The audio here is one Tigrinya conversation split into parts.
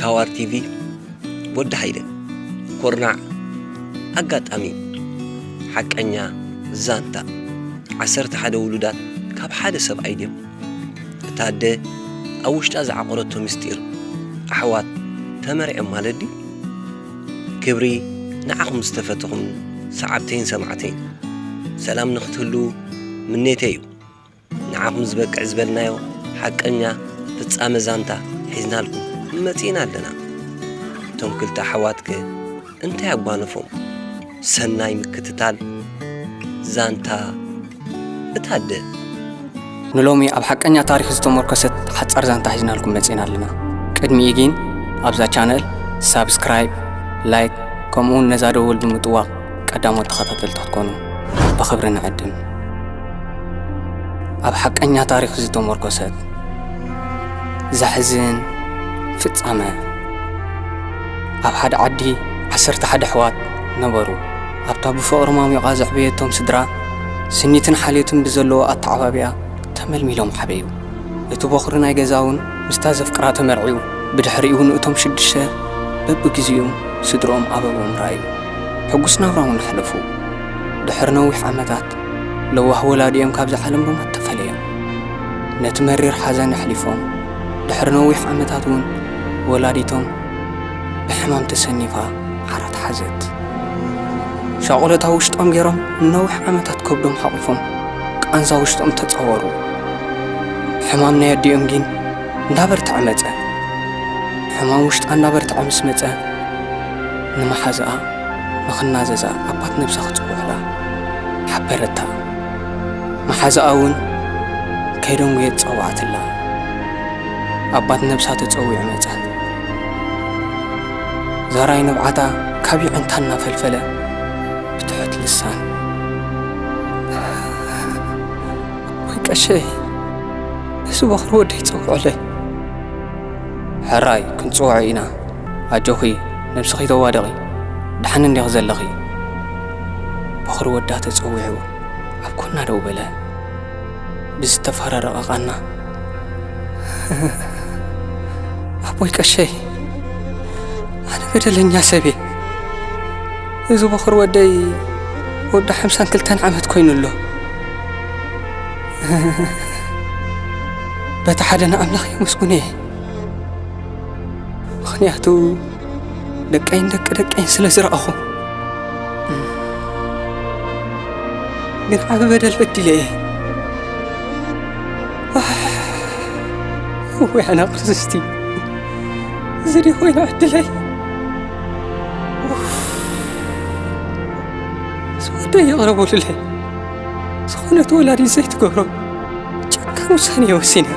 ሃዋር ቲቪ፣ ወዲ ሃይለ፣ ኮርናዕ፣ ኣጋጣሚ፣ ሓቀኛ፣ ዛንታ፣ ዓሰርተ ሓደ ውሉዳት ካብ ሓደ ሰብኣይ ድዮም? እታ ኣደ ኣብ ውሽጣ ዝዓቖረቶ ምስጢር፣ ኣሕዋት ተመርዕዮም ማለት ድዩ? ክብሪ ንዓኹም ዝተፈተኹም ሰዓብተይን ሰማዕተይን፣ ሰላም ንኽትህልዉ ምኔተይ እዩ። ንዓኹም ዝበቅዕ ዝበልናዮ ሓቀኛ ፍጻመ ዛንታ ሒዝናልኩም መጺእና ኣለና። እቶም ክልተ ኣሕዋትከ እንታይ ኣጓነፎም? ሰናይ ምክትታል። ዛንታ እታ ኣደ። ንሎሚ ኣብ ሓቀኛ ታሪኽ ዝተመርኮሰት ሓጻር ዛንታ ሒዝናልኩም መጺእና ኣለና። ቅድሚኡ ግን ኣብዛ ቻነል ሳብስክራይብ፣ ላይክ፣ ከምኡውን ነዛ ደወል ብምጥዋቕ ቀዳሞት ተኸታተልቲ ክትኮኑ ብኽብሪ ንዕድም። ኣብ ሓቀኛ ታሪኽ ዝተመርኮሰት ዘሕዝን ፍጻመ። ኣብ ሓደ ዓዲ ዓሰርተ ሓደ ኣሕዋት ነበሩ። ኣብታ ብፍቕሪ ማሚቓ ዘዕበየቶም ስድራ፣ ስኒትን ሓልዮትን ብዘለዎ ኣተዓባቢኣ ተመልሚሎም ዓበዩ። እቲ ቦኽሪ ናይ ገዛ እውን ምስታ ዘፍቅራ ተመርዕዩ። ብድሕሪኡ ንእቶም ሽዱሽተ በብግዜኡ ስድርኦም ኣበብኦም ረኣዩ። ሕጉስ ናብራ እውን ኣሕለፉ። ድሕሪ ነዊሕ ዓመታት፣ ለዋህ ወላዲኦም ካብዚ ዓለም ብሞት ተፈለዮም። ነቲ መሪር ሓዘን ኣሕሊፎም፣ ድሕሪ ነዊሕ ዓመታት እውን ወላዲቶም ብሕማም ተሰኒፋ ዓራት ሓዘት። ሻቑሎት ኣብ ውሽጦም ገይሮም ንነዊሕ ዓመታት ከብዶም ሓቑፎም ቃንዛ ውሽጦም ተጻወሩ። ሕማም ናይ ኣዲኦም ግን እንዳበርትዐ መጸ። ሕማም ውሽጣ እንዳበርትዐ ምስ መጸ፣ ንመሓዝኣ ንኽናዘዛ ኣባት ነብሳ ክጽውዕላ ሓበረታ። መሓዝኣ እውን ከይደንጉየት ጸዋዕትላ። ኣባት ነብሳ ተጸዊዑ መጸ። ዛራይ ንብዓታ ካብ ይዕንታ እናፈልፈለ ብትሑት ልሳን፣ ወይ ቀሸይ፣ እዚ ቦኽሪ ወደይ ጸውዑለይ። ሕራይ ክንጽውዖ ኢና። ኣጆኺ፣ ነብስኺ ተዋደቒ። ደሓን እንዲኺ ዘለኺ። ቦኽሪ ወዳ ተጸዊዑ ኣብ ጎና ደው በለ። ብዝተፈራረቐ ቃና፣ ኣቦይ ቀሸይ፣ ኣነ በደለኛ ሰብ እየ። እዚ ቦኽሪ ወደይ ወዲ ሓምሳን ክልተን ዓመት ኮይኑ ኣሎ። በቲ ሓደ ንኣምላኽ የመስግኖ እየ። ምኽንያቱ ደቀይን ደቂ ደቀይን ስለ ዝረኣኹ። ግን ዓቢ በደል በዲለ እየ። ኣሕ፣ እወይ ኣነ ክርስቲ፣ እዚ ድዩ ኮይኑ ዕድለይ? ኡፍ፣ ዝወደይ ይቕረ በሉለይ። ዝኾነት ወላዲት ዘይትገብሮ ጨካን ውሳኔ እየ ወሲነ።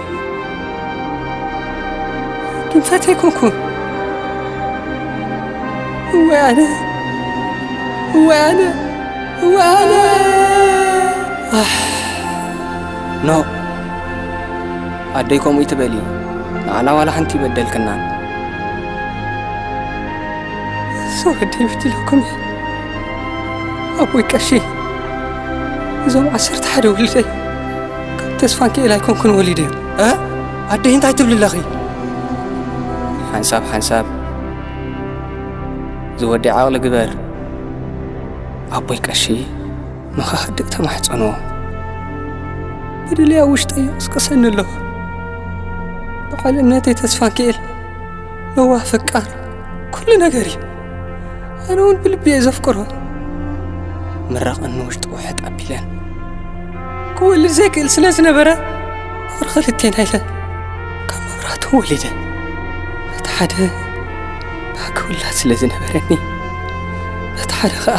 ግን ፈትየ ኣይኮንኩን። እወ ኣነ፣ እወ ኣነ፣ እወ ኣነ። ኣሕ፣ ኖ፣ ኣደይ ከምኡ ይትበሊ። ንዓና ዋላ ሓንቲ ይበደልክናን። ሰው ኣደይ በዲለኩም እየ። ኣቦይ ቀሺ፣ እዞም ዓሰርተ ሓደ ውልደይ ካብ ተስፋንኪኤል ኣይኮንኩን ወሊደዮም። እ? ኣደይ እንታይ ትብሊ ኣለኺ? ሓንሳብ ሓንሳብ ዝወዲ ዓቕሊ ግበር። ኣቦይ ቀሺ ንኸሃድእ ተማሕጸንዎ። በደለይ ኣብ ውሽጠይ ይቕስቅሰኒ ኣሎ። በዓል እምነተይ ተስፋንኪኤል ለዋህ ፈቃር ኩሉ ነገር እዩ። ኣነ እውን ብልቢ እየ ዘፍቅሮ። ምራቐን ንውሽጡ ውሕጥ ኣቢለን። ክወልድ ዘይክእል ስለ ዝነበረ፣ ብኽልቴና ኢለ ካብ መብራህቶም ወሊደ። በቲ ሓደ ባህጊ ውላድ ስለ ዝነበረኒ፣ በቲ ሓደ ኸኣ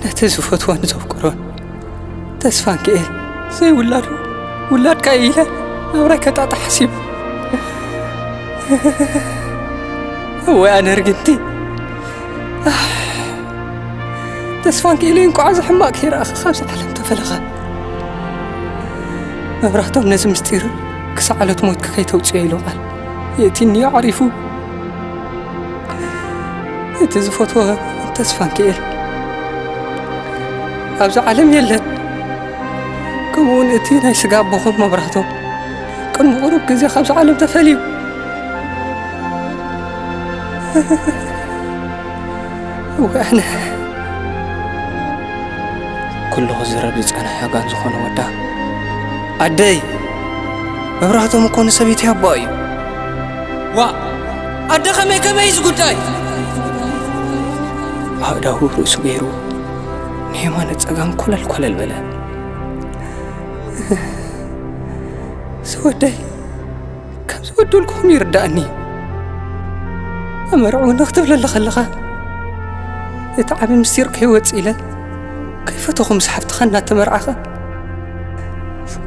ነቲ ዝፈትዎን ዘፍቅሮን ተስፋንኪኤል ዘይውላዱ ውላድካ እዩ ኢለ ናብራይ ከጣጣ ሓሲብ። እወ ኣነ ርግምቲ። ኣሕ፣ ተስፋንኪኤለይ እንቋዕ እዚ ሕማቕ ከይረኣኻ ካብዚ ዓለም ተፈለኻ። መብራህቶም ነዚ ምስጢር ክሳዕ ዕለት ሞትካ ከይተውፅኦ ኢሉ ቃል የእትኒ እዩ ዓሪፉ። እቲ ዝፈትዎ ተስፋንኪኤል ኣብዚ ዓለም የለን። ከምኡውን እቲ ናይ ስጋ ኣቦኹም መብራህቶም ቅድሚ ቁሩብ ግዜ ካብዚ ዓለም ተፈልዩ። እወ ኣነ። ኩሉ ክዝረብ ዝጸንሐ ጋን ዝኾነ ወዳ። ኣደይ! መብራህቶም እኮ ንሰበይቲ ኣቦኣ እዩ። ዋ! ኣደ ከመይ ከመይ እዩ ዝጉዳይ? ኣእዳዉ ርእሱ ገይሩ ንየማነ ጸጋም ኮለል ኮለል በለ። ዝወደይ፣ ከም ዝወደልኩኹም ይርዳእኒ። ኣመርዕውኒ ክትብለሊ ከለኻ፣ እቲ ዓቢ ምስጢር ከይወጽእ ኢለ፣ ከይፈተኹ ምስ ሓፍትኻ እናተመርዓኸ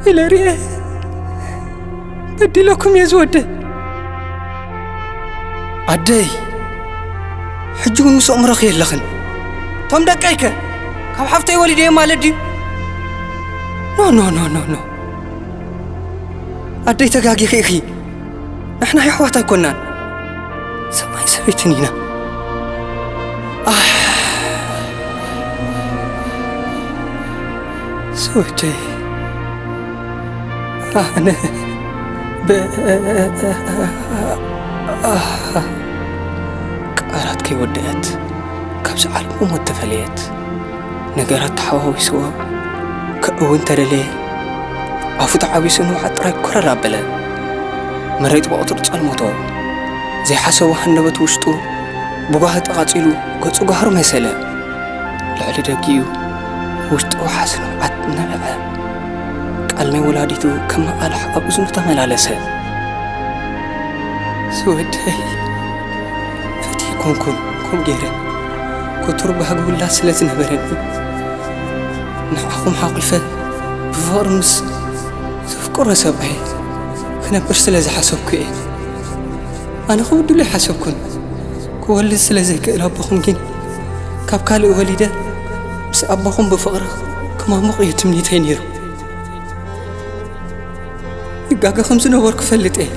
ኢለ ርኤ። በዲለኩም እየ ዝወደ። ኣደይ፣ ሕጂ እውን ምስኦም ረኺ የለኽን። እቶም ደቀይከ ካብ ሓፍተይ ወሊደዮም ማለት ድዩ? ኖ፣ ኖ፣ ኖ፣ ኖ፣ ኖ። ኣደይ ተጋጊኺ ኢኺ። ንሕና የሕዋት ኣይኮናን። ሰብኣይን ሰበይትን ኢና። ኣህ፣ ሰወደይ፣ ኣነ ብ-፣ ኣህ፣ ቃላት ከይወደአት ካብዚ ዓለም ብሞት ተፈለየት። ነገራት ተሓዋዊስዎ ክእውን ተደለየ። ኣፉ ተዓዊሱ ንውሓት ጥራይ ኮረር ኣበለ። መሬት ብቕትሩ ጸልመቶ። ዘይሓሰቦ ሃንደበት ውሽጡ ብጓሂ ተቓጺሉ ገጹ ጓህሩ መሰለ። ልዕሊ ደጊኡ ውሽጡ ሓዘን ንውሓት ነበዐ። ቃል ናይ ወላዲቱ ከም መቓልሕ ኣብ እዝኑ ተመላለሰ። ዝወደይ፣ ፈትየ ኮንኩን ከምኡ ገይረ። ክቱር ባህጊ ውላድ ስለ ዝነበረኒ፣ ንዓኹም ሓቑፈ ብፍቕሪ ምስ ዘፍቅሮ ሰብኣይ ክነብር ስለ ዝሓሰብኩ እየ። ኣነ ክብድሉ ኣይሓሰብኩን። ክወልድ ስለ ዘይክእል ኣቦኹም ግን፣ ካብ ካልእ ወሊደ ምስ ኣቦኹም ብፍቕሪ ክማሙቕ እዩ ትምኒተይ ነይሩ። ይጋገ ከም ዝነበርኩ እፈልጥ እየ፣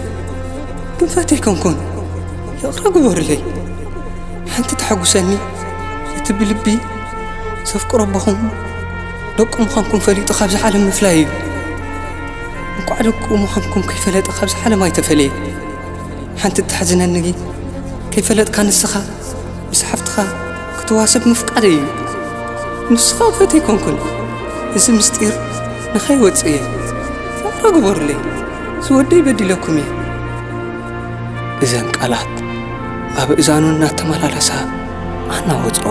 ግን ፈትየ ኣይኮንኩን። ይቕረ ግበሩለይ። ሓንቲ ተሐጉሰኒ፣ እቲ ብልቢ ዘፍቅሮ ኣቦኹም ደቁ ምዃንኩም ፈሊጡ ካብዚ ዓለም ምፍላይ እዩ። እንቋዕ ደቁ ምዃንኩም ከይፈለጠ ካብዚ ዓለም ኣይተፈለየ። ሓንቲ እተሕዝነኒ ግን፣ ከይፈለጥካ ንስኻ ምስ ሓፍትኻ ክትዋሰብ ምፍቃደይ እዩ። ንስኻ ፈትየ ኣይኮንኩን። እዚ ምስጢር ንኸይወጽእ እየ። ይቕረ ግበሩለይ። ዝወደይ በዲለኩም እየ። እዘን ቃላት ኣብ እዛኑ እናተመላለሳ ኣናወጽኦ።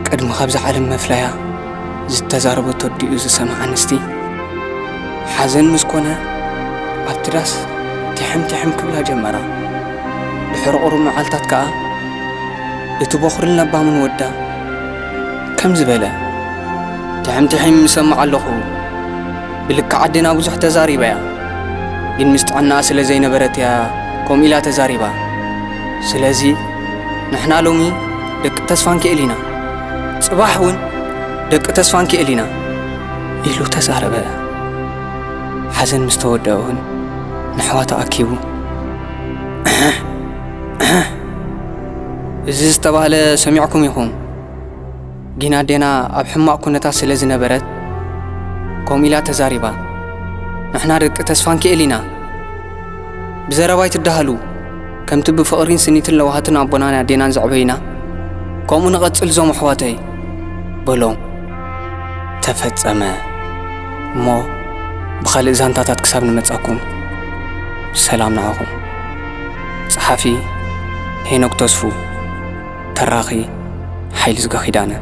ቅድሚ ካብዛ ዓለም ምፍላያ ዝተዛረበቶ ኣዲኡ ዝሰምዓ ኣንስቲ፣ ሓዘን ምስ ኮነ ኣብቲ ዳስ ቲሕም ቲሕም ክብላ ጀመራ። ድሕሪ ቁሩብ መዓልታት ከኣ እቲ ቦኽርን ለባምን ወዳ ከምዚ በለ፣ ቲሕም ቲሕም ይሰምዕ ኣለኹ። ብልክዕ ኣዴና ብዙሕ ተዛሪባ እያ፣ ግን ምስ ጥዕናኣ ስለ ዘይነበረት እያ ከምኡ ኢላ ተዛሪባ። ስለዚ ንሕና ሎሚ ደቂ ተስፋንኪኤል ኢና፣ ጽባሕ እውን ደቂ ተስፋንኪኤል ኢና ኢሉ ተዛረበ። ሓዘን ምስ ተወደአ እውን ንኣሕዋቱ ኣኪቡ፣ እዚ ዝተባህለ ሰሚዕኩም ኢኹም። ግን ኣዴና ኣብ ሕማቕ ኩነታት ስለ ዝነበረት፣ ከምኡ ኢላ ተዛሪባ። ንሕና ደቂ ተስፋንኪኤል ኢና። ብዘረባ ኣይትደሃሉ። ከምቲ ብፍቕሪን ስኒትን ለዋሃትን ኣቦናን ኣዴናን ዘዕበዩና፣ ከምኡ ንቐጽል እዞም ኣሕዋተይ፣ በሎም። ተፈጸመ። እሞ ብኻልእ ዛንታታት ክሳብ ንመጻኩም፣ ሰላም ንዓኹም። ጸሓፊ ሄኖክ ተስፉ። ተራኺ ሓይልዝገ ኪዳነ።